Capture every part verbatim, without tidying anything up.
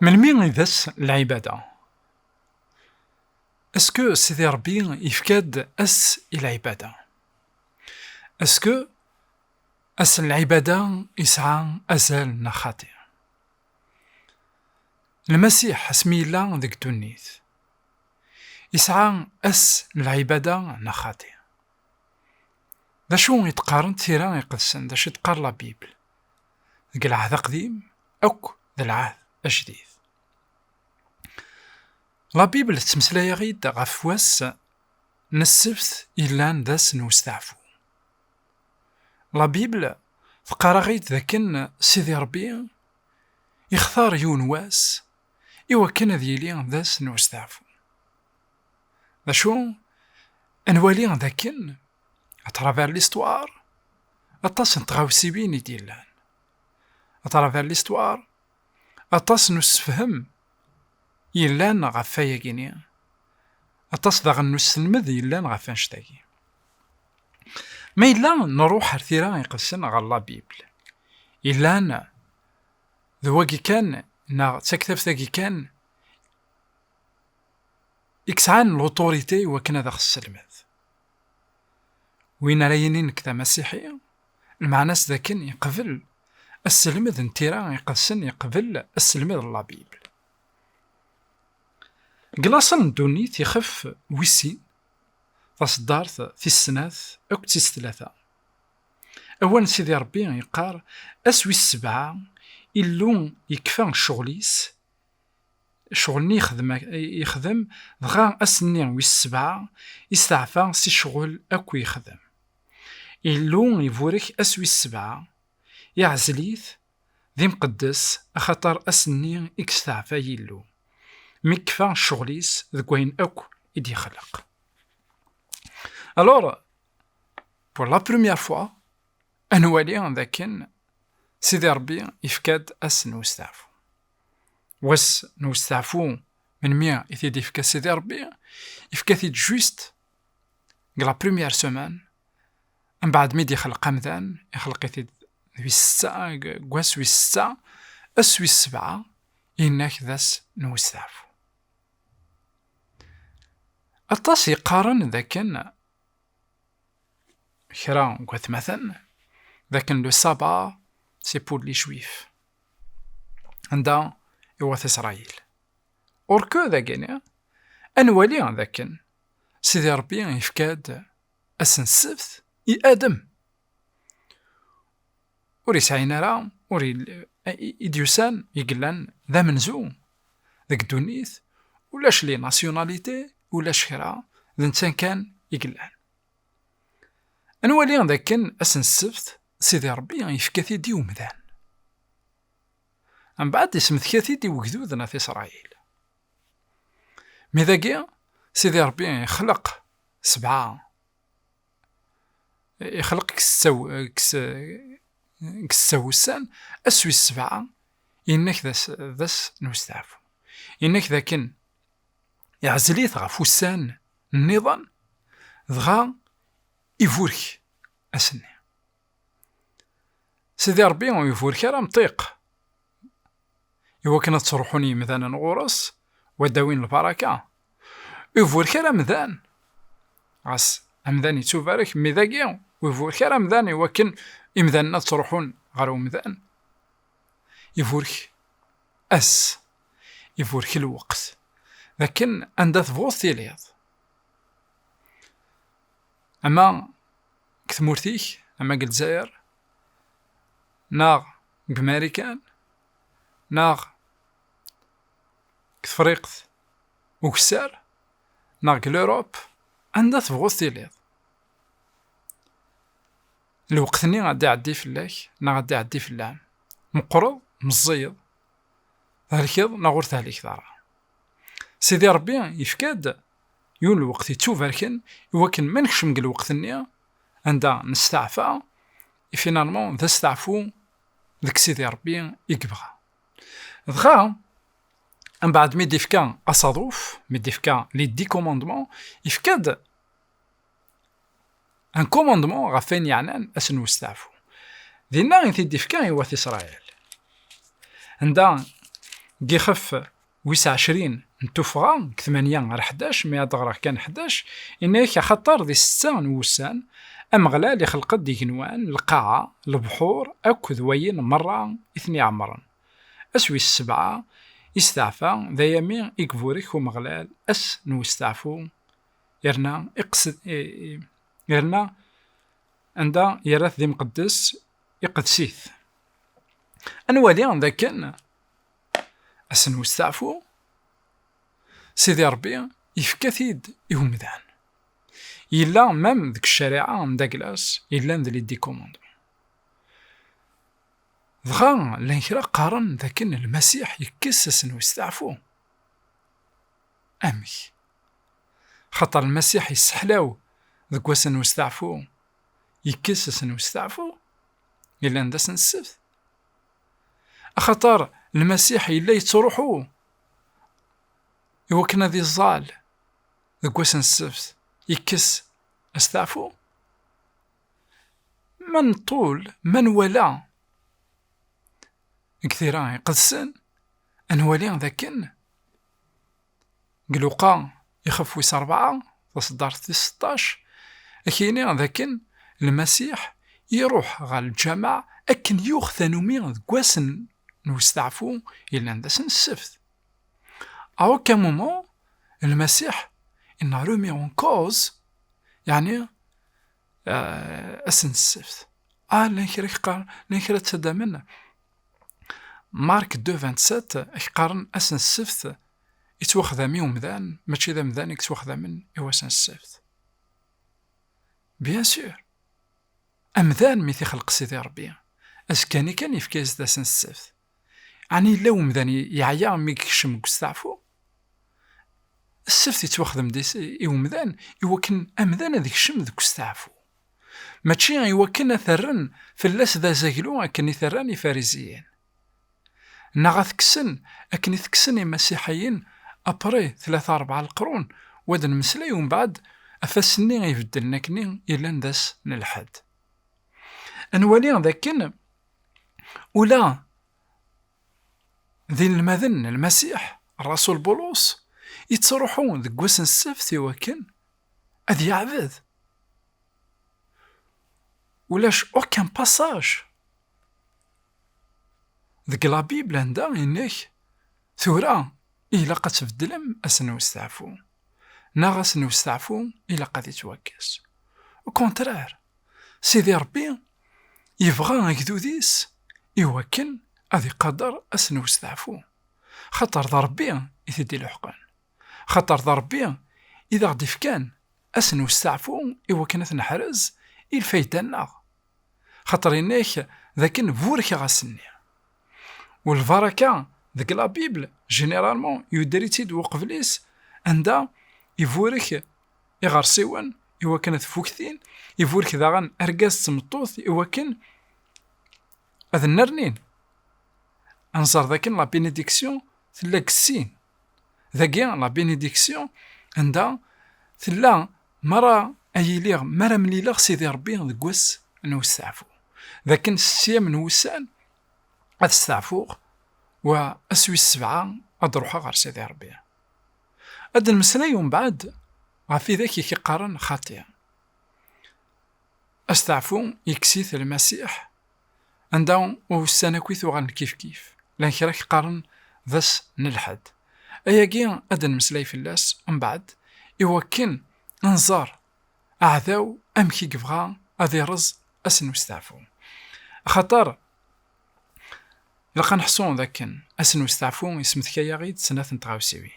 Melmi i d ass n lɛibada? Est-ce que Sidi Ṛebbi yefka-d ass i lɛibada? Est-ce que ass n lɛibada yesɛa azal neɣ xaṭi? Lmasiḥ, asmi yella deg ddunit, yesɛa ass n lɛibada neɣ xaṭi? D acu i d-qqarent tira iqedsen, d acu i d-qqar la Bible deg Lɛehd Aqdim akk d Lɛehd Ajdid? La Bible tettmeslay-aɣ-id ɣef wass n ssebt yellan d ass n usteɛfu. La Bible teqqar-aɣ-id dakken Sidi Ṛebbi ixtar yiwen wass i wakken ad yili d ass n usteɛfu. D acu, ad nwali dakken, à travers l'histoire, aṭas n tɣawsiwin i d-yellan. À travers l'histoire, aṭas n usefhem yellan ɣef wayagi-nni, aṭas daɣen n uselmed yellan ɣef annect-agi. Ma yella nruḥ ar tira iqedsen ɣer la Bible, yellan d wagi kan, neɣ d taktabt-agi kan i yesɛan l'autorité i wakken ad aɣ-tesselmed. Win ara yinin nekk d amasiḥi, lmeɛna-s d akken yeqbel asselmed n tira iqedsen, yeqbel asselmed n la Bible. Deg laṣel n ddunit ixef wis sin, taṣeddart tis snat akked tis tlata. Awal n Sidi Ṛebbi yeqqar: "Ass wis sebɛa, Illu yekfa ccɣel-is, ccɣel-nni yexdem, yexdem, dɣa ass-nni wis sebɛa, isteɛfa si ccɣel akk yexdem." Illu iburek ass wis sebɛa, iɛzel-it d imqeddes, axaṭer ass-nni i yesteɛfa Yillu, mi yekfa ccɣel-is deg wayen akk i d-yexleq. Alors, pour la première fois, ad nwali dakken Sidi Ṛebbi yefka-d ass n usteɛfu. Wass n usteɛfu, melmi i t-id-yefka Sidi Ṛebbi? Yefka-t-id juste deg la première semaine, mbeɛd mi d-yexleq amdan, ixleq-it-id wis setta, deg wass wis setta, ass wis sebɛa, yenna-k d ass n usteɛfu. Aṭas yeqqaren dakken, kra n watmaten, dakken le sabbat, c'est pour les juifs. Anda i wat Isṛayil. Or que dagini, ad nwali dakken Sidi Ṛebbi yefka-d ass n ssebt i Adem. Ur yesɛin ara, ur yel-, i, i d-yusan, i yellan d amenzu deg ddunit, ulac les nationalités, ulac kra, d netta kan i yellan. Ad nwali dakken ass n ssebt, Sidi Ṛebbi yefka-t-id i umdan. Mbeɛd, ismetka-t-id i wegdud n At Isṛayil. Mi dagi, Sidi Ṛebbi ixleq sebɛa, ixleq deg setta, deg s-, deg setta wussan, ass wis sebɛa, yenna-k d ass, d ass n usteɛfu. Yenna-k dakken iɛzel-it ɣef wussan nniḍen, dɣa iburek ass-nni. Sidi Ṛebbi ur iburek ara amṭiq i wakken ad ttruḥun yimdanen ɣur-s, u ad d-awin lbaraka. Ur iburek ara amdan, ɣas amdan yettubarek, mi dagi ur iburek ara amdan i wakken imdanen ad ttruḥun ɣer umdan. Iburek ass, iburek lweqt, d akken anda tebɣuḍ tiliḍ. Ama deg tmurt-ik, ama deg Lezzayer, neɣ deg Marikan, neɣ deg Tefriqt Ukessar, neɣ deg l'Europe, anda tebɣuḍ tiliḍ. Lweqt-nni ad d-iɛeddi fell-ak, neɣ ad d-iɛeddi fell-am. Meqqreḍ, meẓẓiyeḍ, thelkeḍ, neɣ ur thehlikeḍ ara. Sidi Ṛebbi yefka-d yiwen lweqt yettubarken, i wakken ma nekcem deg lweqt-nni, anda nesteɛfa, i finalement d asteɛfu deg Sidi Ṛebbi i yebɣa. Dɣa, mbeɛd mi d-ifka asaḍuf, mi d-ifka les dix commandements, ifka-d un commandement ɣef wayen yeɛnan ass n usteɛfu. Dinna i t-id-ifka i wat Isṛayil. Anda Deg ixef wis ɛecrin n tuffɣa, deg tmanya ar ḥdac, mi ad ɣreɣ kan ḥdac, inna-yak: axaṭer di ssetta n wussan, Ameɣlal ixleq-d igenwan, lqaɛa, lebḥur, akk d wayen merra i ten-iɛemren. Ass wis sebɛa, isteɛfa, d ayami i iburek Umeɣlal, ass n westeɛfu, yerna iqsed, i-, i-, yerna anda yerra-t d imqeddes, iqeddes-it. Ad nwali dakken ass n westeɛfu, Sidi Ṛebbi yefka-t-id i umdan. Yella même deg ccariɛa n Daglas, yellan d les dix commandements. Dɣa llan kra qqaren dakken Lmasiḥ yekkes ass n westeɛfu. Amek? Xaṭer Lmasiḥ yesseḥlaw deg wass n westeɛfu, yekkes ass n westeɛfu, yellan d ass n ssebt. Axaṭer Lmasiḥ yella yettruḥu i wakken ad iẓẓal deg wass n ssebt, yekkes asteɛfu. Ma nṭul, ma nwala deg tira iqedsen, ad nwali dakken deg Luqa ixef wis ṛebɛa, taṣeddart tis seṭṭac, ad k-yini dakken Lmasiḥ iruḥ ɣer lǧameɛ akken yuɣ tanumi deg wass n, n westeɛfu yellan d ass n ssebt. À aucun moment, Lmasiḥ il n'a remis en cause, yeɛni, euh, ass n ssebt. Ah, llan kra k-qqaren, llan kra ttaddamen. Marc deux vingt-sept, ak-qqaren ass n ssebt yettwaxdam i umdan, mačči d amdan i yettwaxdamen i wass n ssebt. Bien sûr. Amdan mi t-ixleq Sidi Ṛebbi, azekka-nni kan yefka-yas-d ass n ssebt. Ɛni yella umdan i-, yeɛya mi yekcem deg usteɛfu? Ssebt yettwaxdem-d i s-, i umdan, i wakken amdan ad yekcem deg usteɛfu. Mačči i wakken ad t-rren fell-as d azaglu akken i t-rran Ifariziyen. Neɣ ad t-kksen akken i t-kksen imasiḥiyen après tlata rebɛa leqrun, wa d nmeslay umbeɛd ɣef ass-nni ibeddlen akkenni yellan d ass n lḥedd. Ad nwali dakken ula d inelmaden n Lmasiḥ, Rasul Bulus, yettruḥu deg wass n ssebt i wakken ad yeɛbed. Ulac aucun passage deg la Bible anda yenna-k tura ilaq ad tbeddlem ass n westeɛfu, neɣ ass n westeɛfu ilaq ad yettwakkes. Au contraire, Sidi Ṛebbi yebɣa agdud-is i wakken ad iqader ass n westeɛfu, xaṭer d Ṛebbi i t-id-iluḥqen. Xaṭer d Ṛebbi i d aɣ-d-ifkan ass n westeɛfu i wakken ad t-neḥrez i lfayda-nneɣ. Xaṭer yenna-k dakken burkeɣ ass-nni. U lbaraka deg la Bible, généralement, yudder-itt-id uqbel-is, anda iburek iɣersiwen i wakken ad fuktin, iburek daɣen argaz d tmeṭṭut i wakken ad nnernin. Ad nẓer dakken la bénédiction tella deg sin. Dagi, la bénédiction, anda tella mara ay iliɣ, mara mlileɣ Sidi Ṛebbi deg wass n westeɛfu. Dakken s siyam n wussan ad steɛfuɣ, wa ass wis sebɛa ad ruḥeɣ ɣer Sidi Ṛebbi. Ad nmeslay umbeɛd ɣef widak i k-iqqaren xaṭi. Asteɛfu yekkes-it Lmasiḥ, anda ussan akk i tuɣalen kifkif. Llan kra k-qqaren d ass n lḥedd. Ayagi ad d-nmeslay fell-as mbeɛd, i wakken ad nẓer aɛdaw amek i yebɣa ad ireẓ ass n usteɛfu. Axaṭer ilaq ad neḥṣu d akken ass n usteɛfu yesmetkay-aɣ-id snat n tɣawsiwin.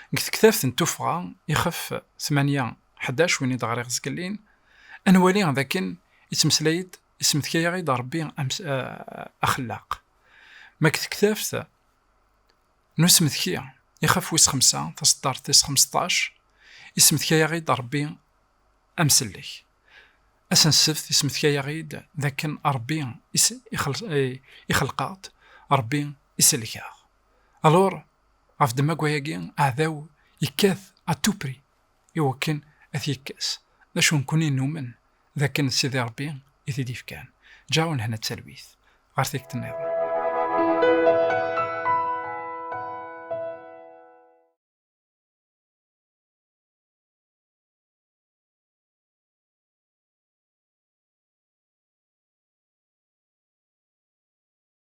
Deg tektabt n tuffɣa, ixef tmanya ḥdac, win i d-ɣriɣ zgellin, ad nwali d akken yettmeslay-d, yesmetkay-aɣ-id Ṛebbi ams-, a-, axellaq. Ma deg tektabt n usmetki, ixef wis xemsa, taṣeddart tis xmesṭac, yesmetkay-aɣ-id Ṛebbi amsellek. Ass n ssebt, yesmetkay-aɣ-id d akken Ṛebbi is-, ixel-, eh, ixelq-aɣ-d, Ṛebbi isellek-aɣ. Alors, ɣef ddemma n wayagi, aɛdaw yekkat à tout prix i wakken ad t-yekkes. D acu nekkni numen d akken d Sidi Ṛebbi i t-id-ifkan. Ǧaɛu lehna d talwit. Ɣer tikkelt nniḍen.